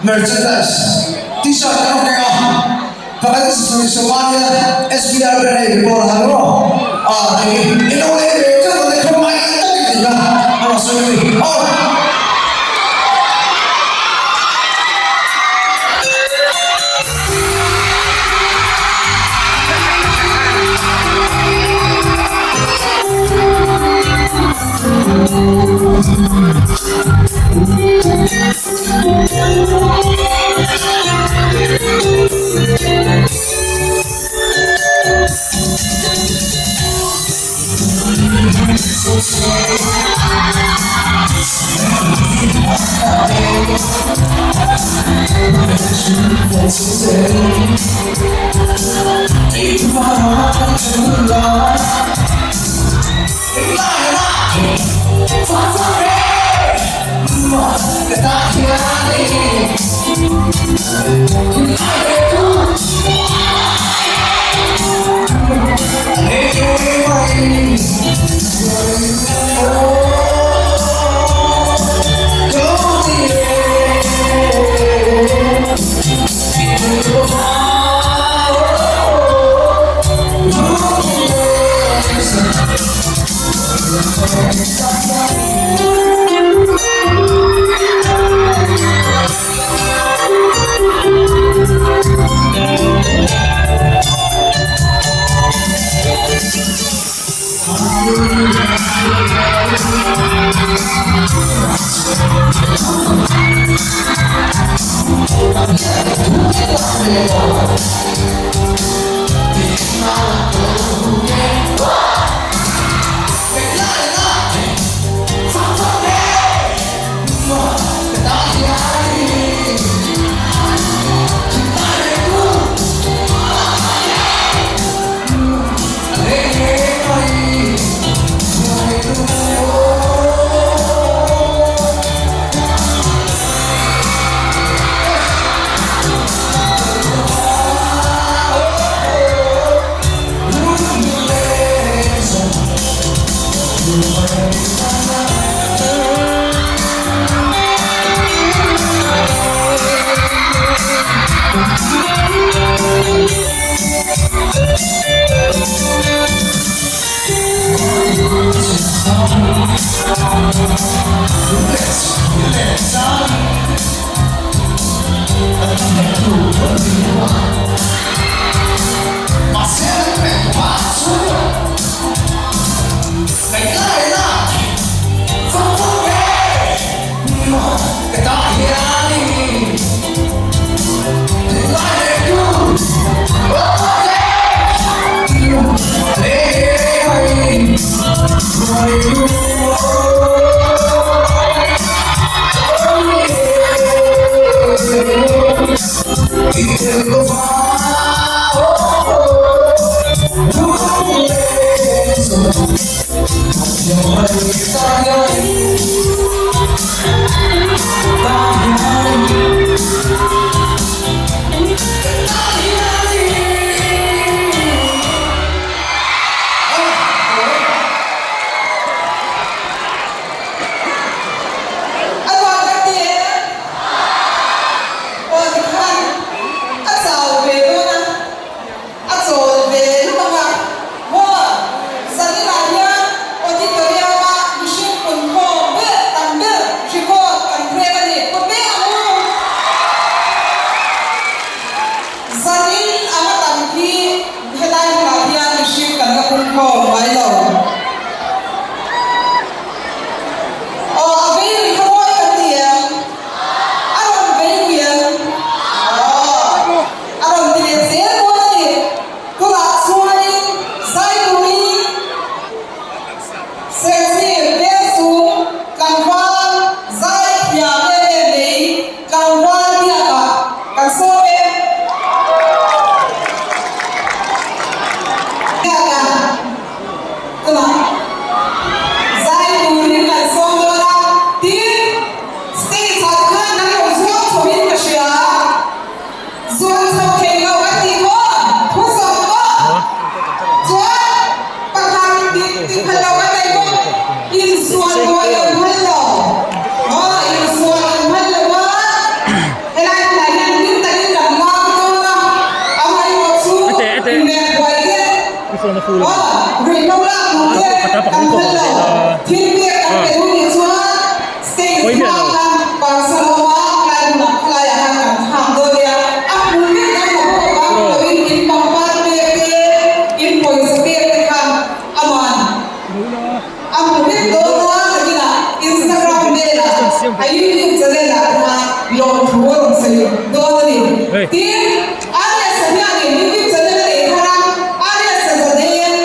Merchandise T-shirt kan awm reng a, pakhat hi Somalia SBR brand a inri pawh a ni maw? Ah hei hi in lo lei ve teuh lo leh khaw mai tak in tih kha a rawn sawi a ni. Aw. A nuam kan ti em? Aw tikhan a chau ve dawn a, a chawl ve lawk ang a. Maw? Zaninah hian auditorium-a mihring. hmuh te kan phal lo. Thil pek kan pe duh nih chuan stage hma khan parcel a awm a, khalai hmunah khalaiah khan kan thlak dawn nia. A hmuh vek kan hmu bawk a, bang loin in pangpar pek te, in pawisa pek te khan aman a hmu vek dawn a, nakinah Instagram velah a YouTube channel ah te khan lawmthu a rawn sawi dawn a ni. Tin, Ariasa hianin YouTube channel a nei thar a, Ariasa Zadeng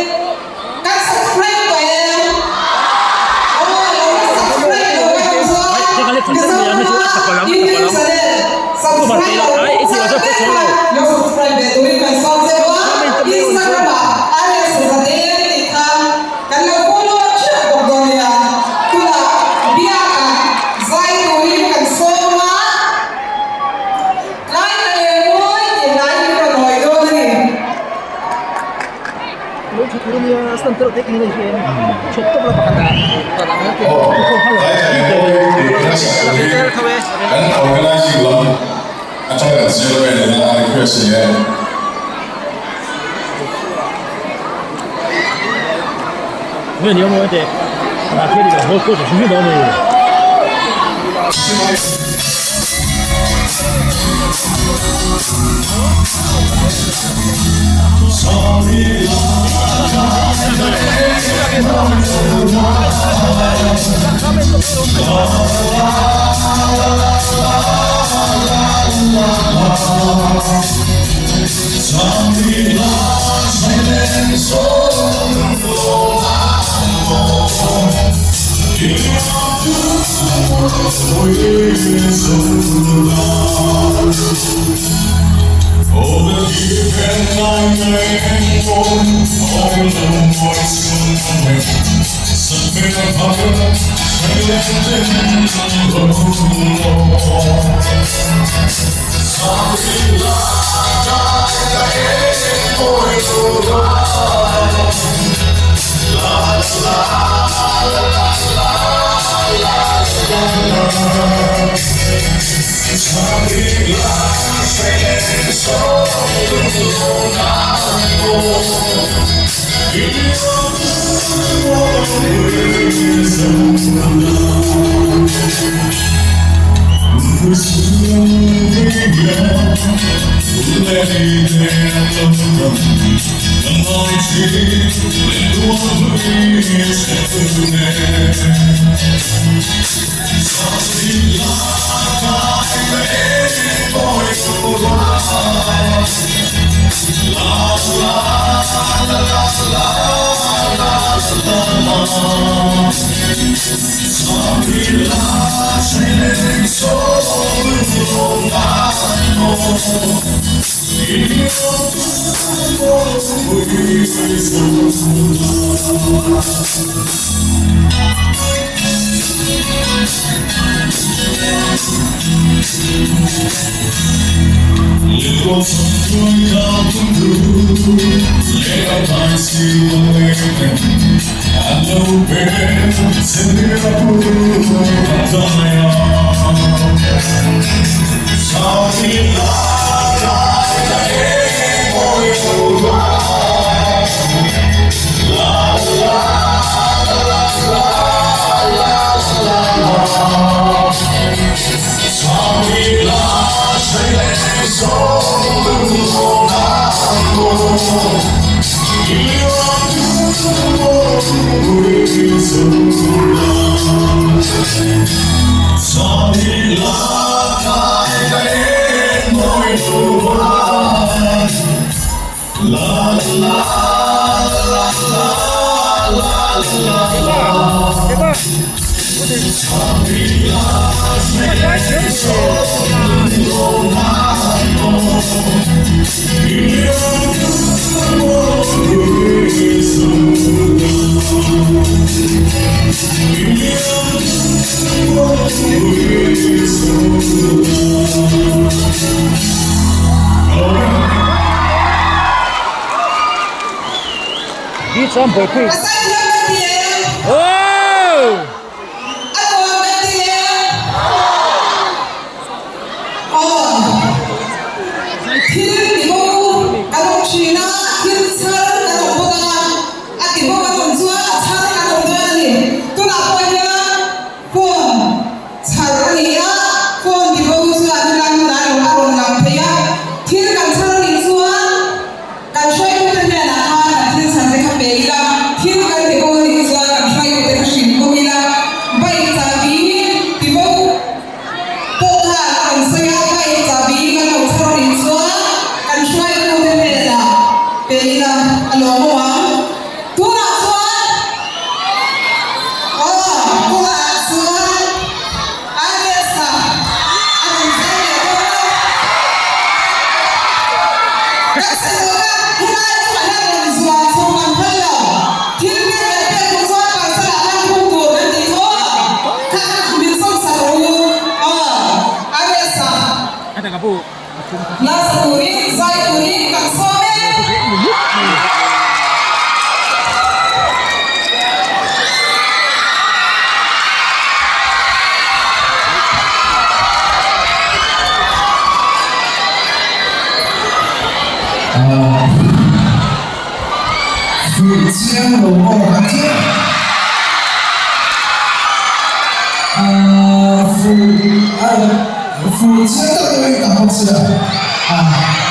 kan subscribe tawh em? Aw, lo la subscribe lo erawh chuan Mizorama YouTube channel subscribe lo chak vek kha lo subscribe ve turin kan sawm zeuh a, Instagram ah Ariasa Zadeng tih kha kan lo follow theuh bawk dawn nia. Tunah biakah zai turin kan sawm a. Tlai ka leh mawi tih hlai hi ka nawi dawn a ni. Kan organizing lam atang kan chairman in a request ni e. A zaithiam kan ti em? A nuam kan ti em? Aw, thil ti bawk u kan awm thin a, thil chhar kan awm bawk a, a ti bawk an awm chuan. thiam lo maw kan thiam ah fuh ah fuh chiang tak deuhin kan bawk si a ah.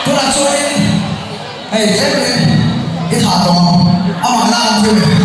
Tunah chuanin hei tlemin i thah tawh ang amah la ang chu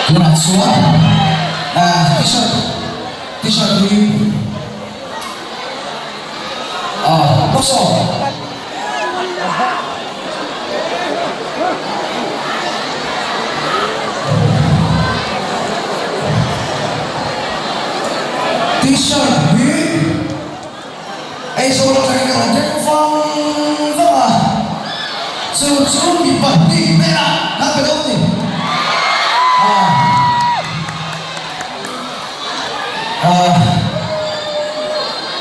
Tunah chuan t-shirt t-shirt hi ah bawk saw. T-shirt hi Aizawl atangin ka rawn keng vang vang a, chu chu mi pahnih hnenah kan pe dawn a ni. Ah ah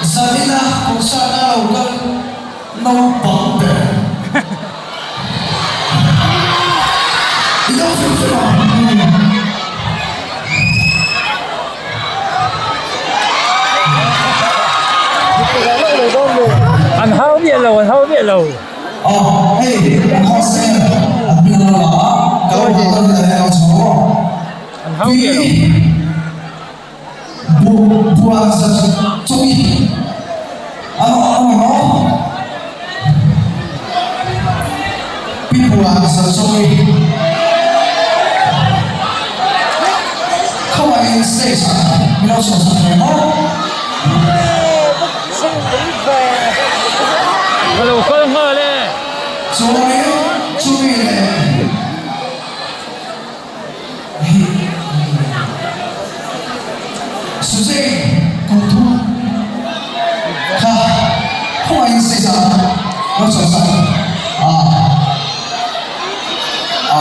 Zanina concert a lo kal naupang ber. I dang hrim hrim ang. An hau miah lo, an hau miah lo. Aw, hei an hau se an hming an lo la a, ka lo hau dawn hian an chho maw? An hau miah lo. Bu buan zat chungi an awm ang maw? Pi buan zat chungi Khawngaihin stage ah min lo chhuah sak thei maw? Ka lo kal nghal e. Chuanin chumi leh. Suzei kum thum kha khawngaihin stage ah lo chhuah sak a a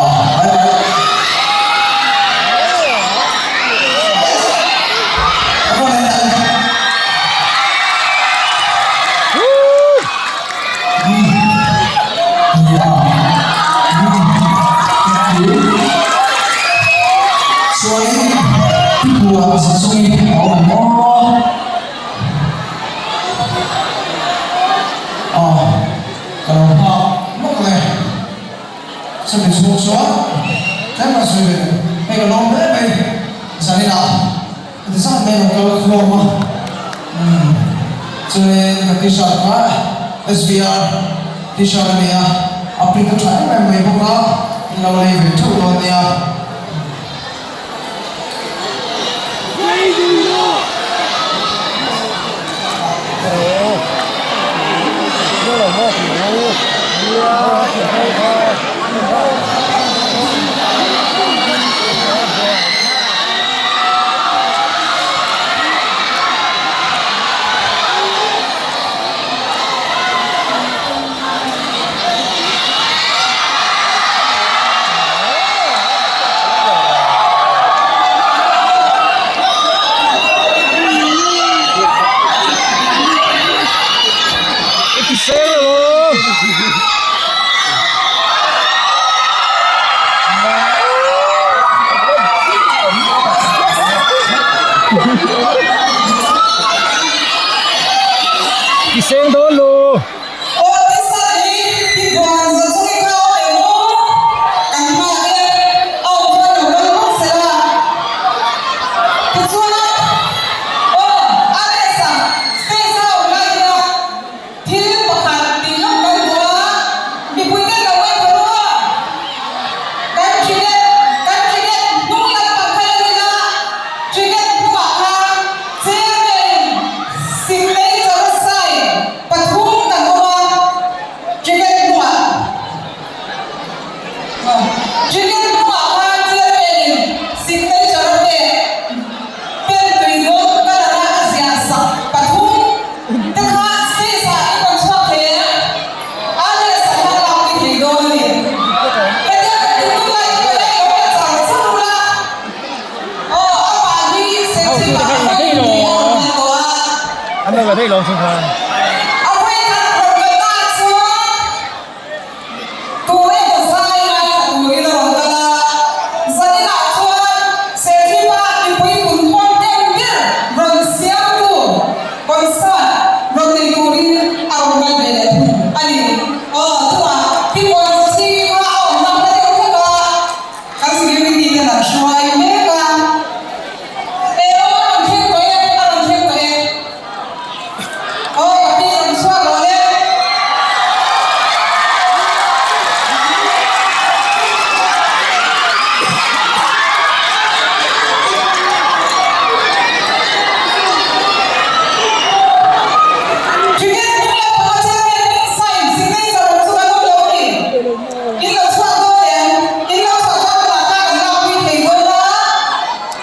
Chuanin Pipuah za chungin a awm maw? Aw, ka lo nghak lawk le. Chumi chhung chuan tlem a zui ve hei ka lawm hle mai zaninah. Heti zat mai lo kal khawm a, umm chuanin ka t-shirt kha SVR t-shirt a ni a, a print a tha em em mai bawk a, in lo lei ve theuh dawn nia. I seng dawn lo. Thil pakhat tih lawk kan duh a, mipui ten lo ngaih tawh a, kan cricket kan cricket hnung lampang kha lo ila, cricket hnungah khan chairman signature sign pathum. An lo la daih lo chhung khan. A vawikhat rawn kal ta chuan tu emaw zai ngaithla turin a rawn kal a, zaninah chuan Serchhipa mipui punkhawm deuh ber rawn siamtu concert rawn nei turin a rawn kal ve leh thung a ni. Aw, tunah Pi Puanzachhingi kha a awmna hla deuh hlek a, kan security ten an hruai mek a. E aw, a rawn thleng tawh e, a rawn thleng tawh e. Aw, ka pi rawn chhuak rawh le. Cricket hnung lam panga chairman sign signature awm chu kan awm lo a ni. In lo chhuak dawn em? In lo chhuah chuan tunah khan kan lakpui thei dawn a.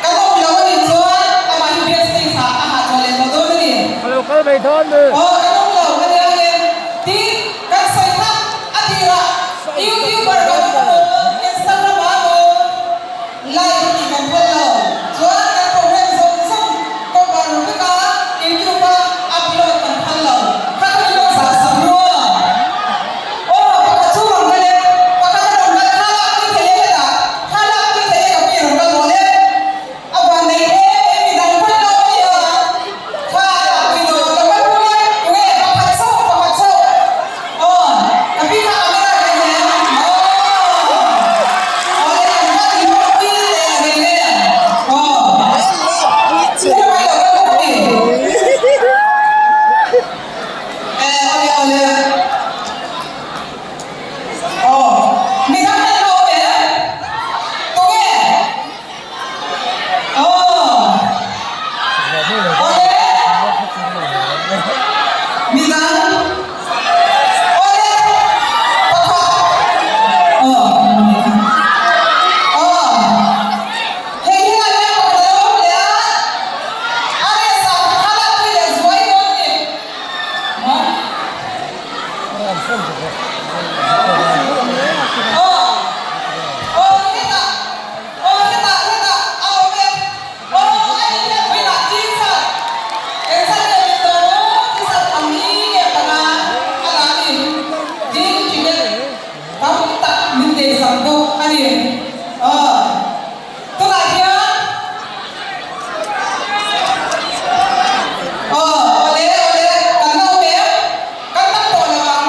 Kan awm lo a nih chuan amah hi biak stage ah a hahchawl leh tawh dawn a ni. Ka lo kal mai dawn mi. Aw kan awm lo a nia nge tin kan sawi kha a tirah youtuber kan awm emaw Instagram ah emaw live tih kan phal lo chuan kan program zawng zawng cover vek a youtube a upload kan phal lo kha kha min lo zah sak rua. Aw pakhat chu rawn kal e pakhat a rawn kal kha lak pui thei e hetah. Kha lak pui thei e ka pi rawn kal mawle. A van nei em em mi dang pawn lo a ni a. Kha lak pui dawn lo kal pui e tunge pakhat chauh pakhat chauh. Aw ka pi kha camera ken em aw. Awle kan va ti hlawk pui leh a nei le. Aw. Hei lo kal bawk a ni. E awle awle. Aw, midang an lo awm em? Tunge? Aw, awle, midang, awle, pakhat, aw, aw, hei hi lai hian pakhat a lo awm leh a, a resa thlalak pui leh zuai dawn a ni. Tunah hian aw awle awle kan la awm em? Kan tam tawh lo ang.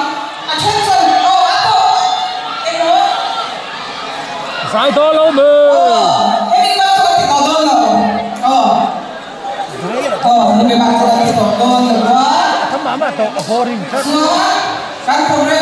A then chuan aw a tawh emaw. Zai dawn lo maw? Aw hemi bak chu kan ti tawh dawn lo. Aw aw hemi bak chu kan ti tawh dawn lo a. A tham mah mah tawh a boring tlat. Chuan kan program.